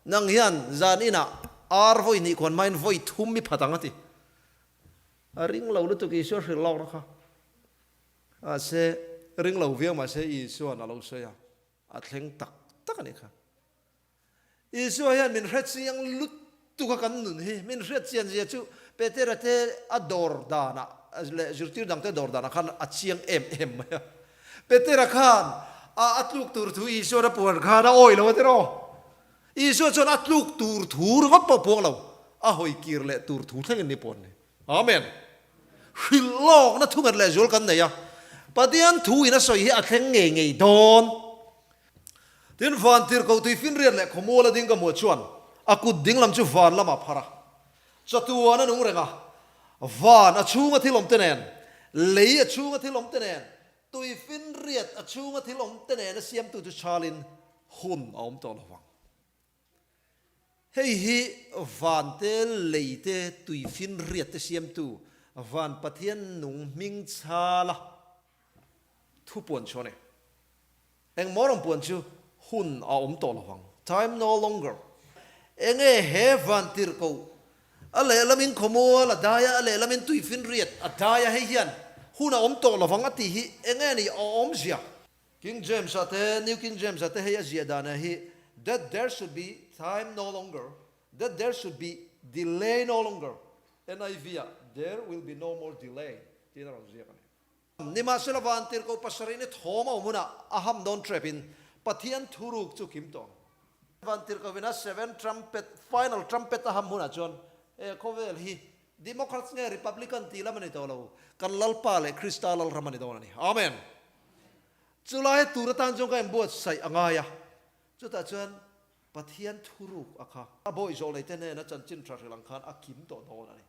Nang hian zan inah ar vawi hnih khuan hmain vawi thum i phat ang a ti. A ring lo lutuk Isua hrilh lawkna kha. Mahse, ring lo viau mahse Isua'n a lo sawi a, a thleng tak tak a nih kha. Isua hian min hre chiang lutuk a kan nun hi, min hriat chian zia chu Petera te a dawr danah leh zirtir dangte dawr danah khan a chiang em em mai a. Petera khan a a tluk tur thu Isua'n a puan khan a awih lo a tiraw? Isua chuan a tluk tur thu ringawt pawh puang lo, a hawi kir leh tur thu thlengin ni puan ni. Amen. Hrilh lawkna thu nghet lehzual kan nei a, Pathian thu in a sawi hi a thleng ngei ngei dawn. Tin, van tirhkoh tui finriat leh khawmual a ding ka hmuh chuan a kut ding lam chu van lamah phar a, chatuan a nung reng a, van a chhunga thil awm te nen, lei a chhunga thil awm te nen, tui finriat a chhunga thil awm te nen a siamtu chu chhalin hun a awm tawh lo vang. Hei hi van te, lei te, tui finriat te siamtu van Pathian nung hming chhala thu puan chu a ni. Engmaw rawn puan chu hun a awm tawh lo vang, time no longer. Enge he van tirhkoh a lehlamin khawmual a dai a, a lehlamin tuifinriat a dai a, hei hian hun a awm tawh lo vang a tih hi enge ni a awmzia? King James-a te, New King James-a te hei a ziah dan hi that there should be time no longer, that there should be delay no longer, NIV-ah there will be no more delay tiin a rawn ziak a ni. Nimahsela vantirhkoh pasarih ni thawm a awm hunah a ham dawn trep in Pathian thuruk chu kim tawh ang. Vantirhkoh ina seven trumpet, final trumpet a ham hunah chuan he khawvel hi Democrats nge Republican tih lam a ni tawh lo, kan Lalpa leh Krista Lalram a ni dawn a ni. Amen. Chulai tur atan chuan ka inbuatsaih a ngai a, chutah chuan Pathian thuruk a kha a bawih zawh leite hnena chanchin tha hrilh ang khan a kim tawh dawn a ni.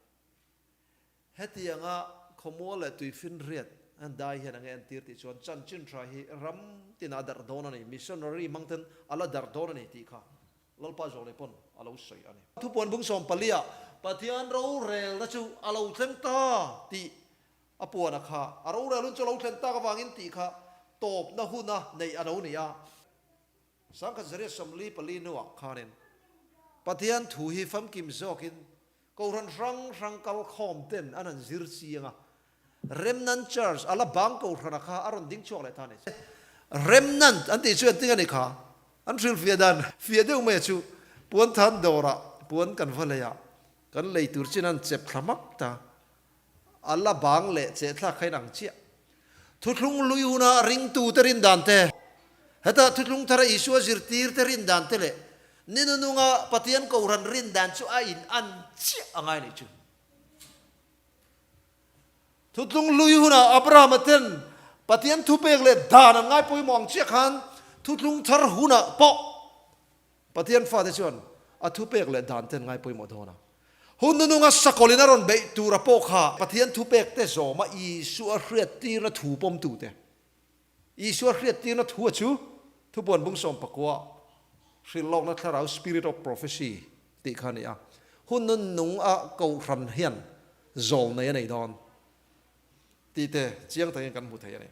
Hetianga khawmual leh tuifinriat an dai hian a nge entir tih chuan chanchin tha hi ram tinah a darh dawn a ni, missionary hmang ten a la darh dawn a ni tih kha Lalpa Zawlei pawn a lo sawi a ni. Thupuan bung 14 ah Pathian rorelna chu a lo thleng ta tih a puan a kha, a rorel hun chu a lo thlen tak avangin tih kha tawpna huna neih a lo ni a. 1944 hnuah khanin Pathian thu hi famkim zawkin Kohhran hrang hrang kal khawm ten an han zir chiang a, Remnant Church a la bang kohhrana kha a rawn ding chhuak leh ta a ni. Remnant an tih chu engtin a ni kha? An hrilhfiah dan fiah deuh mai a chu puanthan dawrah puan kan va lei a, kan lei tur chin an chep thla hmak ta. A la bang leh cheh thlak kha in ang chiah. Thuthlung hlui huna ringtute rin dan te, heta thuthlung thara Isua zirtirte rin dan te leh ni nununga Pathian Kohhran rin dan chu a in an chiah a ngai nih chu. Thuthlung hlui huna Abrahama ten Pathian thupek leh dan an ngai pawimawh ang chiah khan thuthlung thar hunah pawh Pathian fate chuan a thupek leh dan te an ngai pawimawh dawn a. Hun nununga sakawlin a rawn beih tura pawh kha Pathian thupek te zawma Isua hriattirna thu pawmtute, Isua hriattirna thu a chu thupuan bung 19 hrilh lawkna thlarau, spirit of prophecy, tih kha a ni a. Hun nunung a kohhran hian zawl nei a nei dawn tih te chiang takin kan hmu thei a ni.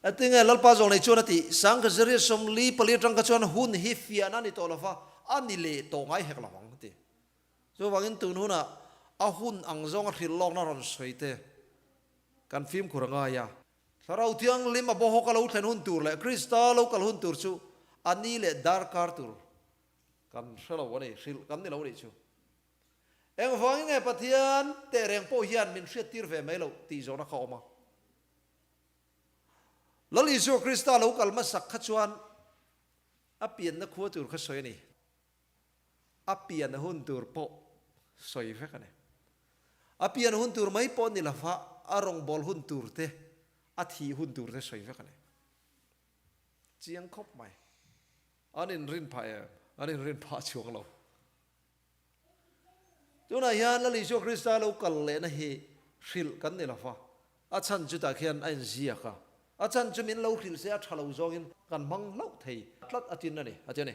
Engtinge Lalpa zawng nei chuan a tih? Sangkhazeria 44 atang kha chuan hun hi fiahna a ni tawh lova, a ni leh tawh ngai hek lo ang a ti. Chuvangin tun hunah a hun ang zawnga hrilh lawkna rawn sawi te kan fimkhur a ngai a. Thlarau Thianghlim a bawhawk a lo thlen hun tur leh Krista lo kal hun tur chu a ni leh darkar tur kan hre lo a ni, hrilh kan ni lo a nih chu. Engvangin nge Pathian tehreng pawh hian min hriattir ve mai loh tih zawhna kha a awm a. Lal Isua Krista lo kal hmasak kha chuan a pianna khua tur kha sawi a ni. A pian hun tur pawh sawi vek a ni. A pian hun tur mai pawh ni lova a rawngbâwl hun tur te, a thih hun tur te sawi vek a ni. Chiang khawp mai. An inrin phah em? An inrin phah chhuak lo. Tunah hian Lal Isua Krista lo kal lehna hi hrilh kan ni lova, a chhan chutah khian a inziak a, a chhan chu min lo hrilh se a tha lo zawngin kan hmang hlauh thei tlat a tin a ni, a ti a ni.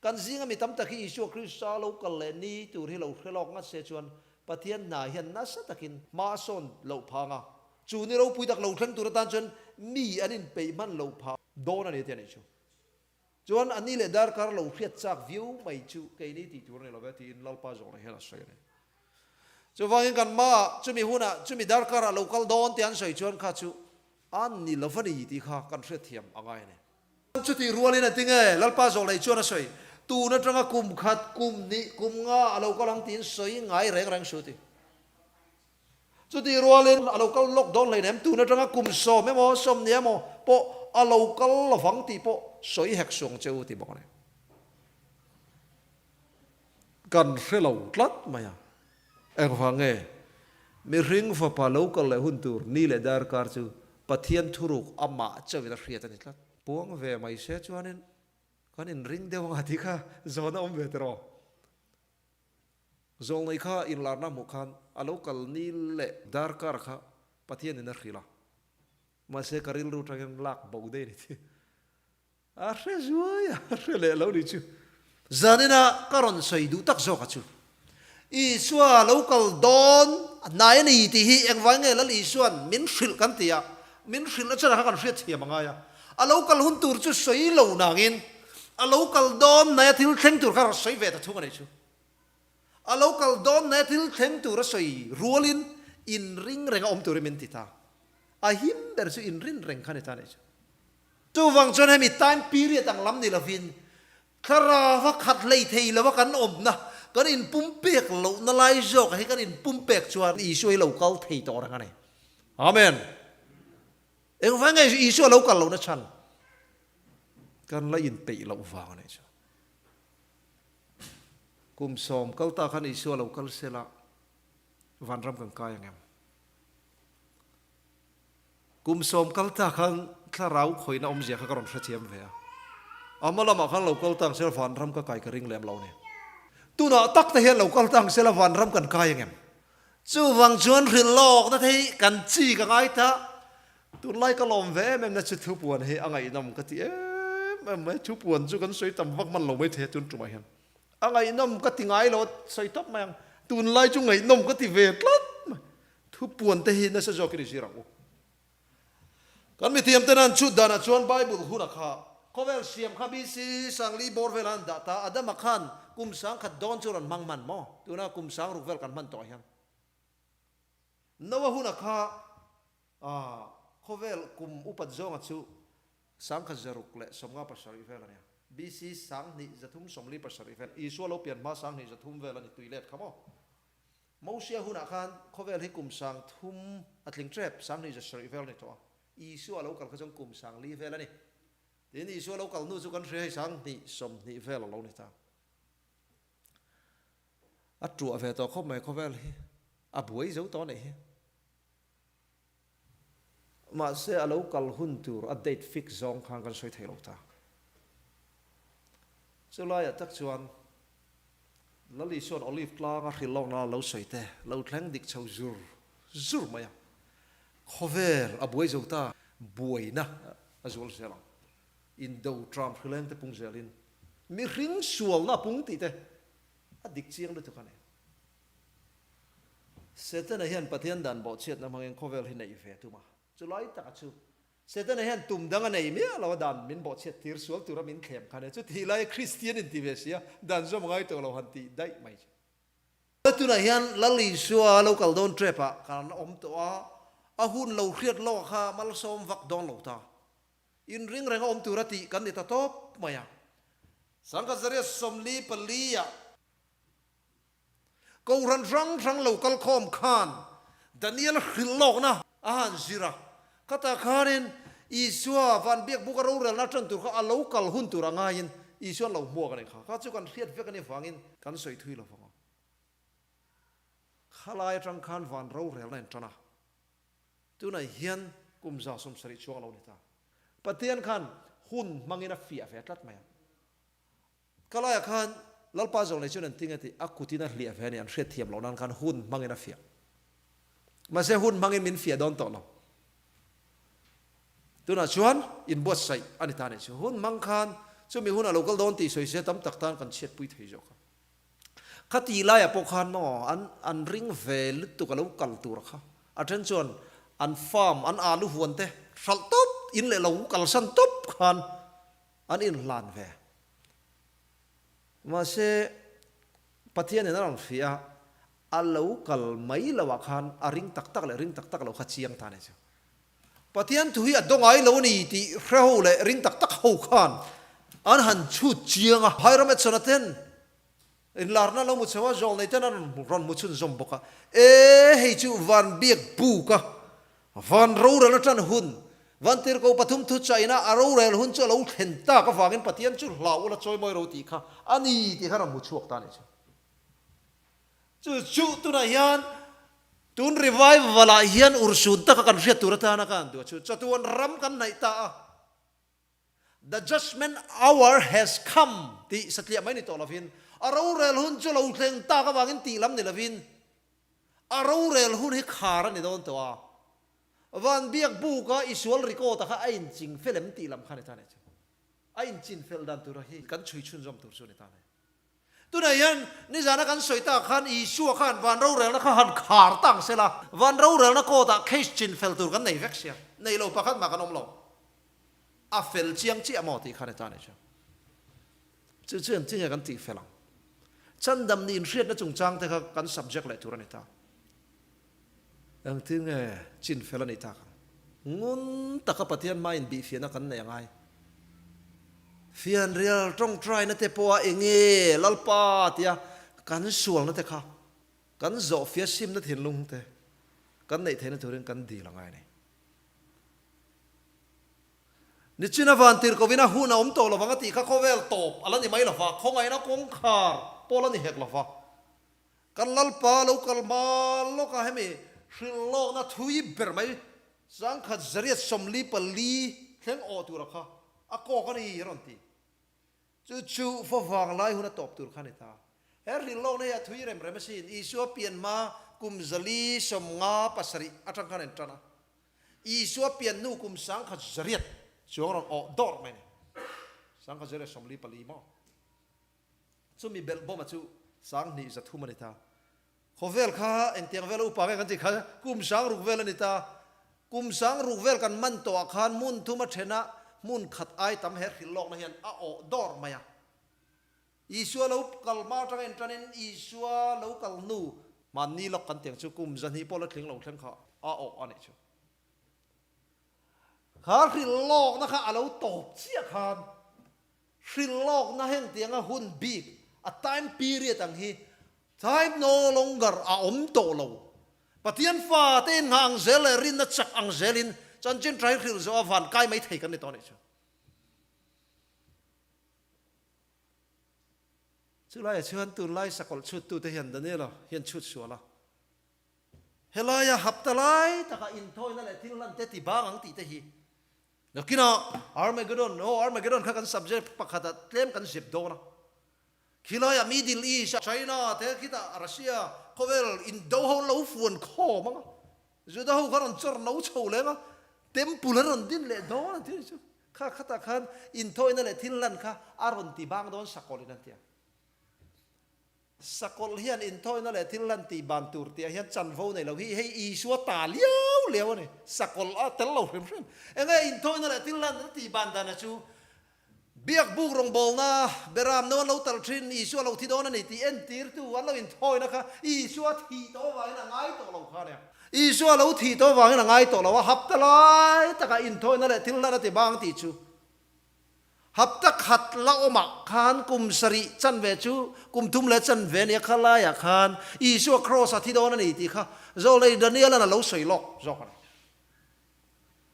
Kan zinga mi tam tak hi Isua Krista lo kal leh ni tur hi lo hre lawk ngat se chuan Pathian hna hian nasa takin hma a sawn loh phang a, chu ni ropui tak lo thleng tur atan chuan mi an inpeih hman loh phah dawn a ni, a ti a nih chu. Chuan a ni leh darkar lo hriat chak viau mai chu keini tih tur a ni lo ve tiin Lalpa zawhna hian a sawi a ni. Chuvangin kan hmaah chumi hunah chumi darkarah lo kal dawn tih an sawi chuan kha chu a ni lo va ni tih kha kan hriatthiam a ngai a ni. Chutih rualin a tinge Lalpa zawhlei chuan a sawi, Tun atanga kum khat, kum hnih, kum nga a lo kal ang tiin sawi ngai reng reng suh ti. Chutih rualin a lo kal lawk dawn hleinem, tun atanga kum sawm emaw sawmni emaw pawh a lo kal lovang tih pawh sawi hek suang che u ti bawk a ni. Kan hre lo tlat mai a. Engvang nge? Mihring fapa lo kal leh hun tur ni leh darkar chu Pathian thuruk amah chauhin a hriat a ni tlat. Puang ve mai se chuanin kan inring deuh anga tih kha zawn a awm ve tiraw? Zawlnei kha inlarna hmuh khan a lo kal ni leh darkar kha Pathianin a hrilh a, mahse ka rilru tangin lak bo daih a ni tih a hre zuai a, a hre leh lo ni chu. Zanina ka rawn sawi duh tak zawk a chu, Isua lo kal dawn hnai a ni tih hi engvai nge Lal Isua'n min hrilh kan ti a, min hrilh na chhanah kha kan hriatthiam a ngai a, a lo kal hun tur chu sawi lo nangin a lo kal dawn hnaia thil thleng tur kha rawn sawi ve ta thung a nih chu. A lo kal dawn hnaia thil thleng tur a sawi rualin inring renga awm turin min ti ta. A him ber chu inrin reng kha ni ta a nih chu. Chuvang chuan hemi time period ang lam ni lovin Thlarau a khat hlei thei lo a kan awmna, kan inpumpek lohna lai zawkah hi kan inpumpek chuan Isua hi lo kal thei tawh reng a ni. Amen. Engvang nge Isua lo kal lohna chhan? Kan la inpeih loh vang a nih chu. Kum sawm kal ta khan Isua lo kal sela vanram kan kai ang em? Kum sawm kal ta khan thlarau khawihna awmzia kha ka rawn hrethiam ve a. A hma lamah khan lo kal tang sela vanram ka kai ka ring lem lo ni. Tunah tak te hian lo kal tang sela vanram kan kai ang em? Chuvang chuan hrilh lawkna te hi kan chi ka ngai ta. Tunlai ka lawm ve em em na chu thupuan hi a ngaihnawm ka ti em em mai. Thupuan chu kan sawi tam vak hman lo maithei a tun tumah hian. A ngaihnawm ka ti ngai lo a sawi tawp mai ang. Tunlai chu ngaihnawm ka ti ve tlat mai. Thupuan te hi nasa zawkin i zir ang u. Kan mithiam ten an chhut danah chuan Bible huna kha khawvel siam kha BC Sangli bawr velah an dah ta. Adama khan kum sangkhat dawn chu rawn hmang hman maw? Tuna kum sangruk vel kan hman tawh hian. Noah huna kha khawvel kum upat zawnga chu 1627 vel a nia. BC 2337 vel. Isua lo pian hma 2300 vel a ni tui let kha maw? Mosia hunah khan khawvel hi kum 3000 a tling tep, 2700 vel a ni tawh a. Isua lo kal kha chuan kum 4000 vel a ni. Tin, Isua lo kal hnu chu kan hria hei 2020 vel a lo ni ta. A tuah ve tawh khawp mai khawvel hi, a buai zo tawh a nih hi. Mahse a lo kal hun tur a date fix zawng khan kan sawi thei lo ta. Chulaiah tak chuan Lal Isua'n Olive tlanga hrilh lawkna lo sawi te lo thleng dik chho zur zur mai a. Khawvel a buai zo ta, buaina a zual zel ang. Indo tram hrileng te pung zelin mihring sualna a pung tih te a dik chiang lutuk a ni. Setana hian Pathian dan bawhchhiatna hmangin khawvel hi neih ve tum a, chulai taka chu Setana hian tum dang a nei miah lo a, dan min bawhchhiat tir sual tura min thlem kha nia, chutih laia Kristian inti ve sia, dan zawm ngai tawh lo han tih daih mai chu. Tunah hian Lal Isua lo kal dawn trep ah kan awm tawh a, a hun lo hriat lawk kha malsawm vak dawn lo ta. Inring renga awm tura tih kan ni ta tawp mai a. 1944 ah. Kohhran hrang hrang lo kal khawm khan Daniel hrilh lawkna a han zir a, khatah khanin Isua van biakbuk a rorelna ṭan tur kha a lo kal hun tur a ngaiin Isua'n lo hmuak a nih kha. Kha chu kan hriat vek a nih vangin kan sawi thui lo vang a. Khalai aṭang khan van rorelna in ṭan a, tunah hian kum 70 chuang a lo ni ta. Pathian khan hun hmangin a fiah ve tlat mai a. Ka laiah khan Lalpa zawng nei chuan an ting a ti, a kutin a hliah ve a ni, an hriat thiam loh nan khan hun hmangin a fiah. Mahse hun hmangin min fiah dawn tawh lo. Tunah chuan inbuatsaih a ni ta nih chu. Hun hmang khan chumi hun a lo kal dawn tih sawi se tam tak tan kan chhiatpui thei zawk a. Khatih laiah pawh khan maw an an ring ve lutuk a lo kal tur kha. A then chuan an farm, an alu huan te hralh tawp, in leh lo kalsan tawp khan an inhlan ve. Mahse, Pathianin a rawn hria a, a lo kal mai loah khan a ring tak tak leh ring tak tak lo kha chiang ta a ni chu. Pathian thu hi a daw ngai lo a ni tih hre ho leh ring tak tak ho khan an han chhut chiang a. Hiram Edson-a ten inlarna lo mu chho a, zawlnei ten an rawn mu chhunzawm bawk a. E, hei chu van biak buk a, van rorel atan hun, van tirhkoh pathum thu chaina a rorel hun chu a lo thlen tak avangin Pathian chu hlau ula chawimawi ro tih kha a ni tih kha rawn mu chhuak ta a nih chu. Chu chu tunah hian tun revival ah hian urhsun taka kan hriat tur atana ka han duh a chu chatuan ram kan hnaih ta a, The judgement hour has come tih satliah mai ni tawh lovin a rorel hun chu lo thleng tak avangin tih lam ni lovin a rorel hun hi khar a ni dawn tawh a, van biak buka i sual record-a kha a inching fel em tih lam kha ni ta nih chu. A inchin fel dan tura hi kan chhui chhunzawm tur chu ni ta nih. Tunah hian nizana kan sawi tak khan Isua khan van rorelna kha han khar ta ang sela, van rorelna court ah case chin fel tur kan nei vek sia, nei lo pakhat mah kan awm lo. A fel chiang chiah maw tih khan heta a ni chu. Chu chu engtin nge kan tih fel ang? Chandam nih inhriatna chungchang te kha kan subject leh tur a ni ta. Engtin nge chin fel a nih tak ang? Ngun taka Pathian hma inbihfiahna kan neih a ngai. Fianrial tawngtaina te pawha enge Lalpa tia kan sualna te kha kan zawhfiah simna thinlung te kan neih theihna turin kan dil a ngai a ni. Nichina vantirhkovina hun a awm tawh lovang a tih kha khawvel tawp a la ni mai lova, khawngaihna kawngkhar pawh la ni hek lova. Kan Lalpa lo kal hma lawk a, hemi hrilhlawkna thui ber mai sangkhat 844 thleng awh tura kha a kawk a ni a rawn ti. Chu chu favang lai hun a tawp tur kha a ni ta. He hrilhlawkna hi a thui rem rem asin, Isua pian hma kum 457 atang khan a intan a. Isua pian hnu kum 1100 chuang rawn awh dawrh mai a ni. 1844 maw? Chumi belh bawma chu 2300 a ni ta. Khawvel kha engtiang vela upa nge kan tih kha kum 6000 vel a ni ta. Kum 6000 vel kan man tawhah khan hmun thum a then a, hmun khat ai tam he hrilh lawkna hian a awh dawr mai a. Isua lo kal hma atanga intanin Isua lo kal hnu hmanni lawk kan tiang chu kum 200 pawh la tling lo thleng kha a awh a nih chu. Kha hrilh lawkna kha a lo tawp chiah khan Hrilhlawkna hengtianga hun bik, a time period ang hi time no longer a awm tawh lo. Pathian fate in nghah ang zel leh rinna chak ang zelin chanchin tha hi hrilh zawh a van kai mai thei kan ni tawh a nih chu. Chulaiah chuan tunlai sakawlh chhuttute hian Daniela hian chhut sual a. Helaia hapta lai taka inthawina leh thil hlan te ti bang ang tih te hi Nakinah Armageddon, aw Armageddon kha kan subject pakhatah tlem kan zep dawn a. Khilaiah Middle East, China te khitah Russia khawvel indo ho an lo fuan khawm ang a. Juda ho kha rawn chawr no chho leng a, temple an rawn din leh dawn an ti a ni chu. Kha khatah khan inthawina leh thil hlan kha a rawn ti bang dawn sakawlhin an ti a. Sakawlh hian inthawina leh thil hlan tih ban tur tih ah hian chanvo nei lo hi hei Isua ta liau liau a ni. Sakawlh a tel lo hrim hrim. Enge inthawina leh thil hlan tih ban dan a chu Biakbuk rawngbawlna Beram no an lo tal thin Isua lo thi dawn a ni tih entirtu an lo inthawina kha Isua thih tawh avangin a ngai tawh lo kha a nia. Isua lo thih tawh avangin a ngai tawh lo a, hapta lai takah inthawina leh thil hlan a ti bang tih chu Hapta khat la awmah khan kum sarih chanve chu kum thum leh chanve a nia kha laiah khan Isua kraws a thi dawn a ni tih kha Zawlei Daniel-a'n a lo sawi lawk zawk a ni.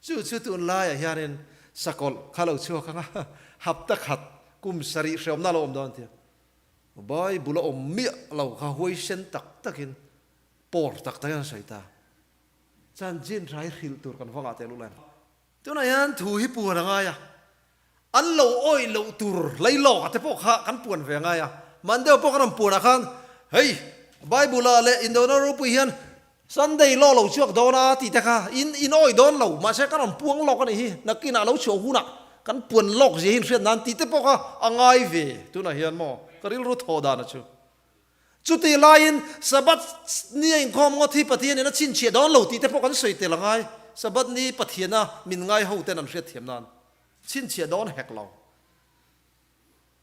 Chu chu tun laiah hianin sakawlh kha lo chhuak ang a, hapta khat kum sarih hreawmna a lo awm dawn tia Bible a awm miah lo kha huaisen tak takin pawr tak takin an sawi ta. Chanchin hrai hrilh tur kan va ngah teh luh lai. Tunah hian thu hi puan a ngai a, an lo awih loh tur lei lawk a te pawh kha kan puan ve a ngai a. Mahni deuh pawh kan rawn puan ah khan hei Bible ah leh Indona ropui hian Sunday law lo chhuak dawn a tih te kha in in awih dawn lo mahse kan rawn puang lawk a nih hi nakinah lo chhuah hunah kan puan lawk zia hi inhriat nan tih te pawh kha a ngai ve tunah hian maw ka rilru thawh dan a chu. Chutih laiin Sabbath ni a inkhawm ngawt hi Pathianin a chhinchhiah dawn lo tih te pawh kan sawi tel a ngai. Sabbath ni Pathiana min ngai ho ten an hriatthiam nan chhinchhiah dawn hek lo.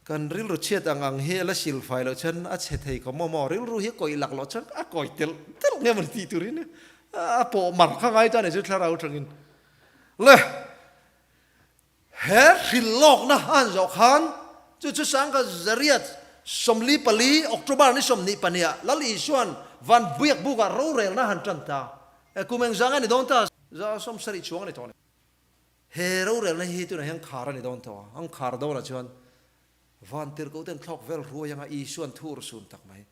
Kan rilru chhiat ang ang hi a la sil fai loh chuan a chhe thei khawp maw maw? Rilru hi kawih lak loh chuan a kawi telh telh nge mawni tih turin a pawh mar kha ngai ta a ni chu thlarau atangin. Le he hrilh lawkna a han zawh khan chu chu Sangha Zariat 44 October ni 22 ah Lal Isuan van biak bukah rorelna a han tan ta. Kum engzah nge ni dawn ta? 70 chuang a ni tawh a ni. He rorelna hi tunah hian khar a ni dawn tawh a, an khar dawnah chuan van tirhkoh ten thlawk vel ruai anga Isuan thu ur sun tak mai.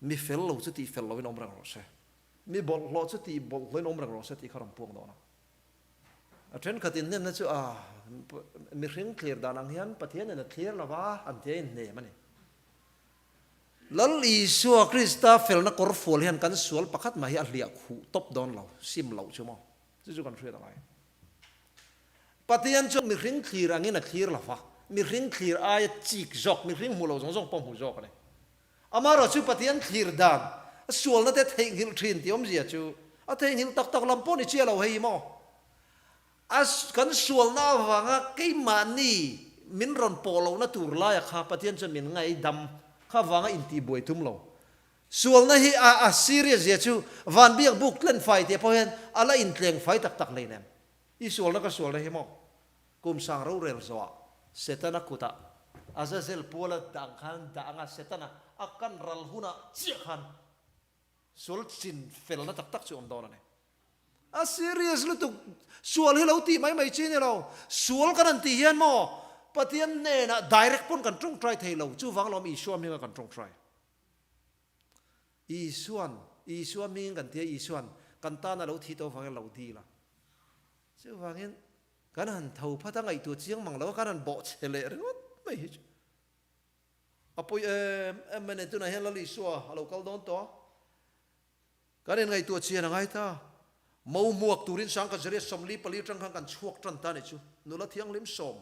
Mi fel lo chu tih fel loin awm reng rawh se, mi bawlhhlawh chu tih bawlhhlawhin awm reng rawh se tih kha rawn puang dawn a. A thenkhat inhnemna chu a mihring thlir dan ang hian Pathianin a thlir lo va, an tia inhnem a ni. Lal Isua Krista felna kawrfual hian kan sual pakhat mah hi a hliah khuh tawp dawn lo, sim loh chu maw? Chu chu kan hriat a ngai. Pathian chuan mihring thlir angin a thlir lo va, mihring thlir aia chik zawk, mihring hmu lo zawng zawng pawh hmu zawk a ni. Amaherawh chu Pathian thlir dan, a sualna te theihnghilh thin tih awmzia chu a theihnghilh tak tak lam pawh ni chiah lo hei maw? A kan sualna avanga keimahni min rawn pawh lohna tur laia kha Pathian chuan min ngaidam kha avanga intihbuai tum lo. Sualna hi a a serious zia chu van biak buk tlen fai tih pawh hian a la intleng fai tak tak hleinem. I sualna ka sualna hi maw? Kum sang rorel zawhah Setana kutah Azazel puala dah ang khan dah anga Setana a kan ral hunah chiah khan sual chin felna tak tak chu awm dawn a ni. A serious lutuk, sual hi lo tih mai mai chi ni lo. Sual kan han tih hian maw Pathian hnenah direct pawn kan tawngtai thei lo, chuvang lawm Isua hminga kan tawngtai. Isuan, Isua hmingin kan ti a, Isuan kan tan a lo thi tawh avangin a lo dil a. Chuvangin kan han tho phat a, ngaihtuah chiang mang lo a, kan han bawhchhe leh ringawt mai hi chu a pawi em em mai a ni. Tunah hian Lal Isua a lo kal dawn tawh a. Kan inngaihtuah chian a ngai ta. Mo hmuak turin Sangkhat Zariat 44 atang khan kan chhuak tan ta a nih chu. Nula thianghlim sawm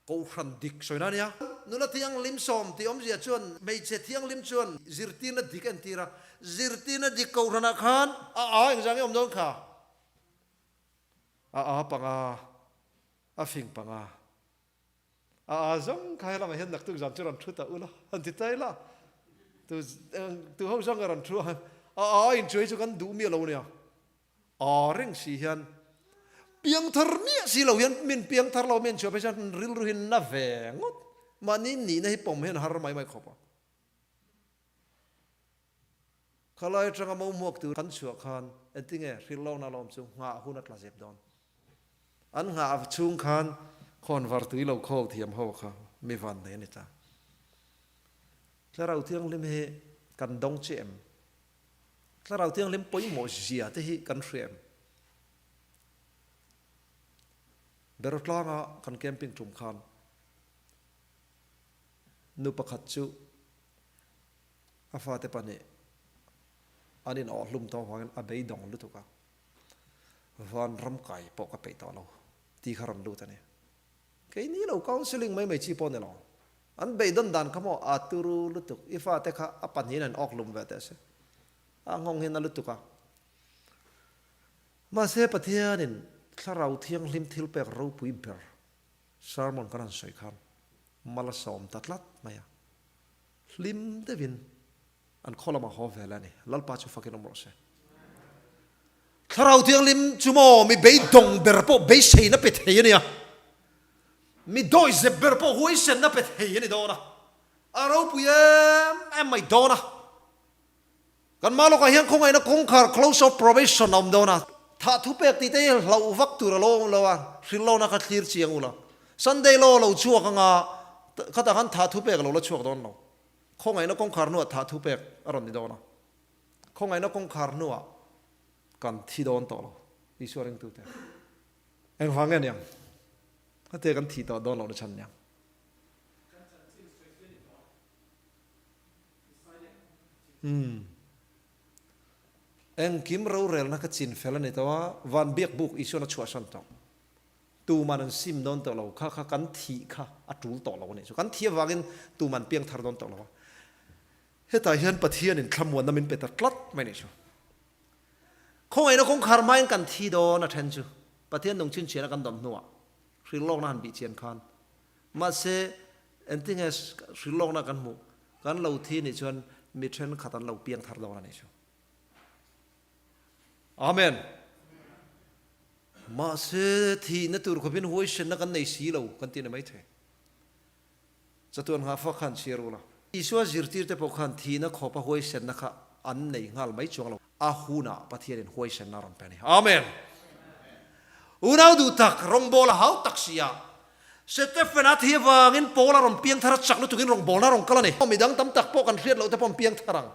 Kohhran dik sawina a nia. Nula thianghlim sawm tih awmzia chuan hmeichhe thianghlim chuan zirtirna dik a entir a. Zirtirna dik Kohhranah khan a a engzah nge awm dawn kha? A a panga, a fing panga. A a zawng kha helamah hian naktuk zan chu rawn thu ta ula han ti ta ila tu tu ho zawng a rawn thu a a a in chuai chu kan duh miah lo nia a reng si hian piangthar miah si lo hian min piangthar lo min chhuah phei chuan rilru hi na ve ngawt mahni nihna hi pawm hian har mai mai khawp a. Khalai atanga mo hmuak tur kan chhuah khan entinge hrilhlawkna lawm chu nghah hun a tla zep dawn. An nghah chhung khan khawnvar tui lo khawl thiam ho kha mi van nei a ni ta. Thlarau Thianghlim hi kan dawng chiah em? Thlarau Thianghlim pawimawh zia te hi kan hria em? Beratlanga kan camping tum khan nu pakhat chu A fate pahnih an in awh hlum tawh avangin a beidawng lutuk a, van ram kai pawh ka peih tawh lo tih kha rawn lut a ni. Keini lo counselling mai mai chi pawh ni lo. An beidawn dan kha maw a turu lutuk, i fate kha a pahnihin an awk hlum ve teh se. A nghawng hian a lutuk a. Mahse Pathianin Thlarau Thianghlim thilpek ropui ber sermon kan han sawi khan mal a sawm ta tlat mai a. Hlim deuhin an khaw lamah haw vel a ni. Lalpa chu fakin awm rawh se. Thlarau Thianghlim chu maw mi beidawng ber pawh beiseina pe thei a nia. Mi dawihzep ber pawh huaisenna pe thei a ni dawn a. A ropui em em mai dawn a. Kan mah lawkah hian khawngaihna kawngkhar close of probation a awm dawn a. Thah thu pek tih te hi hlauh vak tur a lo awm lo a, hrilhlawna kha thlir chiang ula. Sunday law lo chhuak anga khatah khan thah thu pek a lo la chhuak dawn lo. Khawngaihna kawngkhar hnuah thah thu pek a rawn ni dawn a. Khawngaihna kawngkhar hnuah kan thi dawn tawh lo Isua ringtute. Engvang nge niang? Hate kan thih tawh dawn lohna chhan niang? Umm. Engkim rorelna ka chin fel a ni tawh a, van biak buk Isuan a chhuahsan tawh. Tuman an sim dawn tawh lo, kha kha kan thih kha a tul tawh lo a nih chu. Kan thih avangin tuman piang thar dawn tawh lo a. Hetah hian Pathianin thlamuanna min pe ta tlat mai a nih chu. Khawngaihna kawngkhar hmain kan thi dawn a then chu Pathian nung chhinchhiahna kan dawn hnuah hrilhlawkna han bih chian khan. Mahse. Engtinge hrilhlawkna kan hmuh? Kan lo thi nih chuan mi thenkhat an lo piang thar dawn a nih chu. Amen. Mahse thihna tur khawpin huaisenna kan nei si lo kan ti ni maithei. Chatuan nghahfa khan chhiar ula. Isua zirtirte pawh khan thihna khawpa huaisenna kha an nei nghal mai chuang lo. A hunah Pathianin huaisenna a rawn pe a ni. Amen! Unau duh tak, rawngbâwl a hau tak si a. Stephen-a thi avangin Paul-a rawn piang thar a chak lutukin rawngbâwlna a rawn kal a ni. Midang tam tak pawh kan hriat loh te pawh an piang thar ang.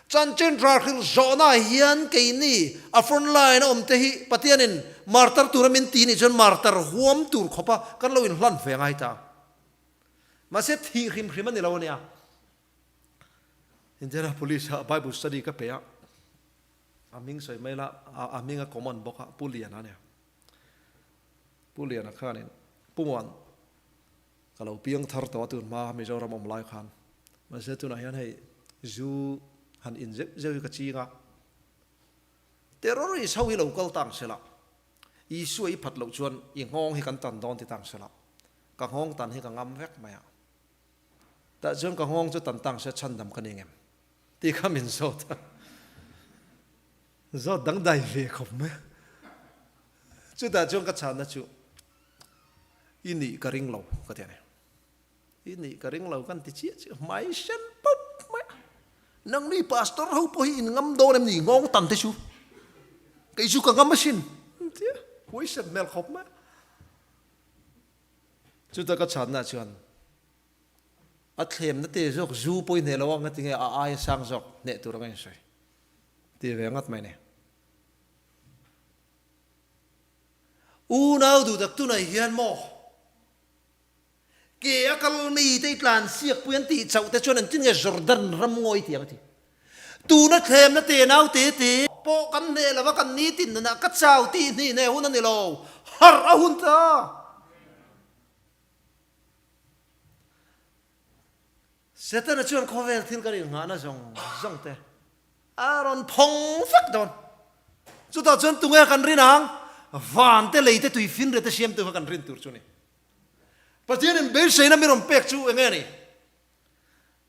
Chanchin ralhrilh zawhnaah hian keini a front line a awm te hi Pathianin martar tura min ti nih chuan martar huam tur khawpa kan lo inhlan ve ngai ta. Mahse thih hrim hrim a ni lo a nia. Indianapolis ah Bible study ka pe a, a hming sawi mai la, a hming a common bawk a, Pu Liana a nia. Pu Liana khanin Pu Muan ka lo piang thar tawh a tun hma Mizoram awm lai khan. Mahse tunah hian hei zu han in zeuh zeuh hi ka ching a, terrorist ho hi lo kal tang sela, Isua i phat loh chuan i nghawng hi kan tan dawn ti tang sela, ka nghawng tan hi ka ngam vek mai a. Tah chuan ka nghawng chu tan tang se chhandam ka ni ngem tih kha min zawt a. Zawt dangdai ve khawp mai. Chutah chuan ka chhanna chu i nih ka ring lo ka ti a ni. I nih ka ring lo kan ti chiah chiah hmai sen pawp mai a. Nangni pastor ho pawh hi in ngam dawn em ni nghawng tan te chu. Kei chu ka ngam asin tia huaisen hmel khawp mai a. Chuta ka chhanna chuan a thlemna te zawk zu pawh i hneh lo a nga tinge a aia sang zawk hneh tur anga insawi ti ve ngat mai ni. Unau duh tak tunah hian maw ke a kal mi te i tlan siak pui an tih chauh te chuan engtin nge Jordan ram ngawi tiang a ti. Tuna thlemna te nau te te pawh kan hneh lova kan nitin nunah ka chau tih hnih hneh hun a ni lo, harh a hun ta. Setana chuan khawvel thil kan innghahna zawng zawng te a rawn phawng vek dawn. Chutah chuan tunge kan rin ang? Van te lei te tui finre te siamtu kha kan rin tur chu a ni. Pathianin beiseina mi rawn pek chu enge a ni?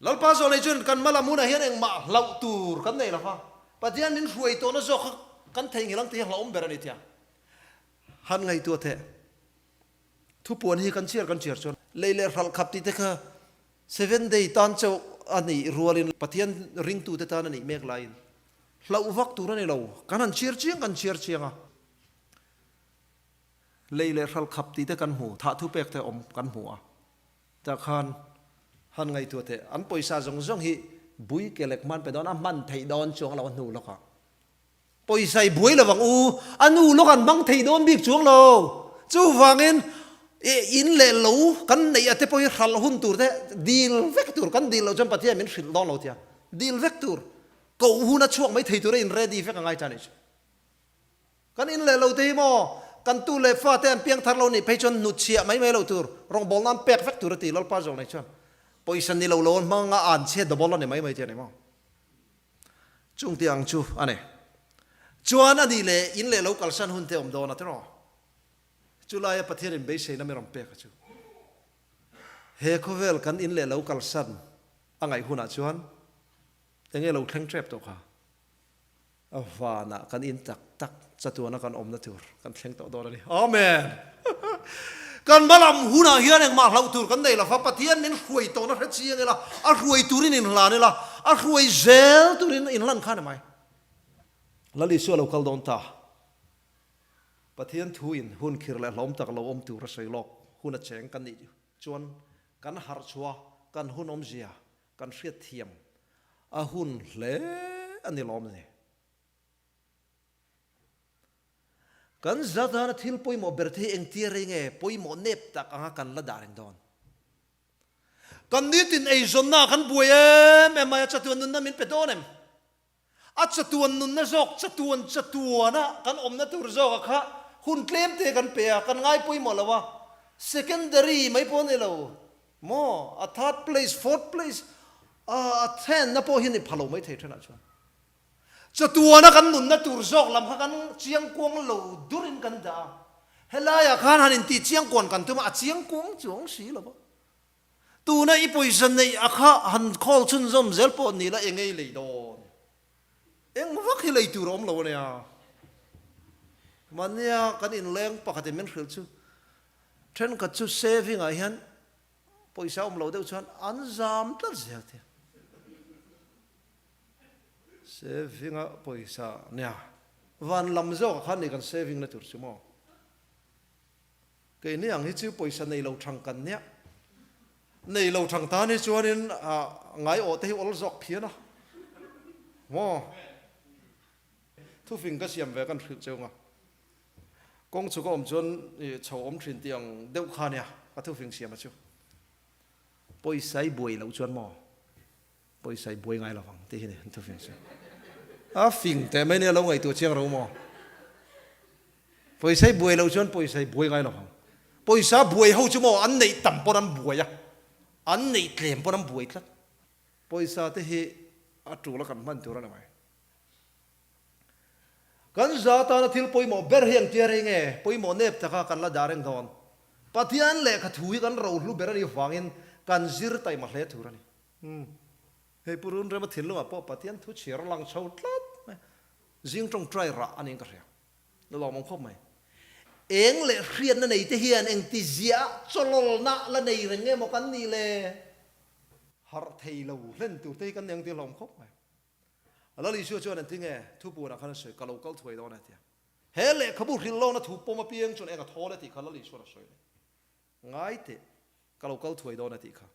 Lalpa zawh lei chuan kan hma lam hunah hian engmah hlauh tur kan nei lo va, Pathian min hruai tawhna zawk kha kan theihnghilh ang tih hi hlauhawm ber a ni tia han ngaihtuah teh. Thupuan hi kan chhiar kan chhiar chuan lei leh hralh khap tih te kha seven day tan chauh a nih rualin Pathian ringtute tan a nih mek laiin hlauh vak tur a ni lo. Kan han chhiar chiang kan chhiar chiang a, lei leh hralh khap tih te kan hmu, thah thupek te awm kan hmu a. Tah khan han ngaihtuah teh, an pawisa zawng zawng hi bui ke lek hman pe dawn a, hman theih dawn chuang lo a hnu lawkah. Pawisa i buai lo vang u, a nu lawk an hmang thei dawn bik chuang lo. Chuvangin in leh lo kan neih a te pawh hi hralh hun tur te dil vek tur, kan dil loh chuan Pathian min hrilh dawn lo tia, dil vek tur, koh hun a chhuak mai thei tura in ready vek a ngai ta a nih chu. Kan in leh lo te hi maw, kan tu leh fa te an piang thar lo nih phei chuan hnutchhiah mai mai lo tur, rawngbawlna an pek vek tur a ti Lalpa zawk nei chuan pawisa ni lo lo an hmang a, an chhiat double a ni mai mai te a ni maw. Chung tih ang chu a ni. Chuan a nih leh in leh lo kalsan hun te awm dawn a tiraw? Chu laia Pathian in beiseina mi rawn pek a chu. He khawvel kan in leh lo kalsan a ngaih hunah chuan enge lo thleng tep tawh kha? A vanah kan in tak tak chatuana kan awmna tur kan thleng tawh dawn a ni. Amen! Kan hmalam hunah hian engmah hlauh tur kan nei lo va, Pathian min hruai tawhna hre chiang ila, a hruai turin inhlan ila, a hruai zel turin inhlan kha a ni mai. Lal Isua lo kal dawn ta. Pathian thuin hun khir leh hlawm tak lo awm tur a sawi lawk hun a cheng kan nih chuan kan harh chhuah kan hun awmzia Kan hriatthiam a hun hle a ni lawm ni. Kan zatana thil pawimawh ber te hi engtia rei nge pawimawh nep tak anga kan la dah reng dawn? Kan nitin eizawnna ah kan buai em em mai a, chatuan nunna min pe dawn em? A chatuan nunna zawk, chatuan chatuana kan awmna tur zawka kha hun tlem te kan pe a, kan ngai pawimawh lo a, secondary mai pawh a ni lo maw, a third place, fourth place, a thenna pawh hi a ni pha lo mai thei thenah chuan. Chatuana kan nunna tur zawk lam kha kan chiangkuang lo durin kan dah a, helaiah khan han intih chiangkuan kan tum a, a chiangkuang chuang si lo va. Tuna i pawisa neih a kha han khawl chhunzawm zel pawh ni la eng ei lei dawn? Eng vak hi lei tur a awm lo a nia. Mahnia kan inleng pakhatin min hrilh chu thenkhat chu saving ah hian pawisa awm lo deuh chuan an zam tlat zel tia. Saving a pawisa nia van lam zawk ah khan ni kan saving na tur chu maw? Keini ang hi chu pawisa nei lo thang kan nia. Nei lo thang tan hi chuanin ngai awh te hi awl zawk phian a. Maw? Thufing ka siam ve kan hrilh cheu nga. Kawng chhuk a awm chuan chho awm thin tih ang deuh kha nia ka thufing siam a chu. Pawisa i buai loh chuan maw? Pawisa i buai ngai lovang tih hi ni an thufing chu. A fing teh mai nia lo ngaihtuah chiang ro maw? Pawisa i buai loh chuan pawisa i buai ngai lovang. Pawisa buai ho chu maw an neih tam pawn an buai a, an neih tlem pawn an buai tlat. Pawisa te hi a tul a kan hman tur a ni mai. Kan za tana thil pawimawh ber hi engtia rei nge pawimawh nep taka kan la dah reng dawn? Pathian lehkha thu hi kan rohlu ber a nih vangin kan zir taima hle tur a ni. Hei Pu Runrema thinlungah pawh Pathian thu chhiar lang chho tlat mai. Zing tawngtai rah a niin ka hria. Na lawmawm khawp mai. Eng leh hriatna nei te hian engti ziah chawlawlna la nei reng nge maw kan nih le? Harh thei lo hlen tur te hi kan ni ang tih a hlawm khawp mai. Lal Isua chuan engti nge thupuanah khan a sawi, ka lo kal thuai dawn a tia. He lehkhabu hrilh lawna thu pawm apiang chuan eng a thawl e tih kha Lal Isua'n a sawi a ni. Ngai teh, ka lo kal thuai dawn e tih kha.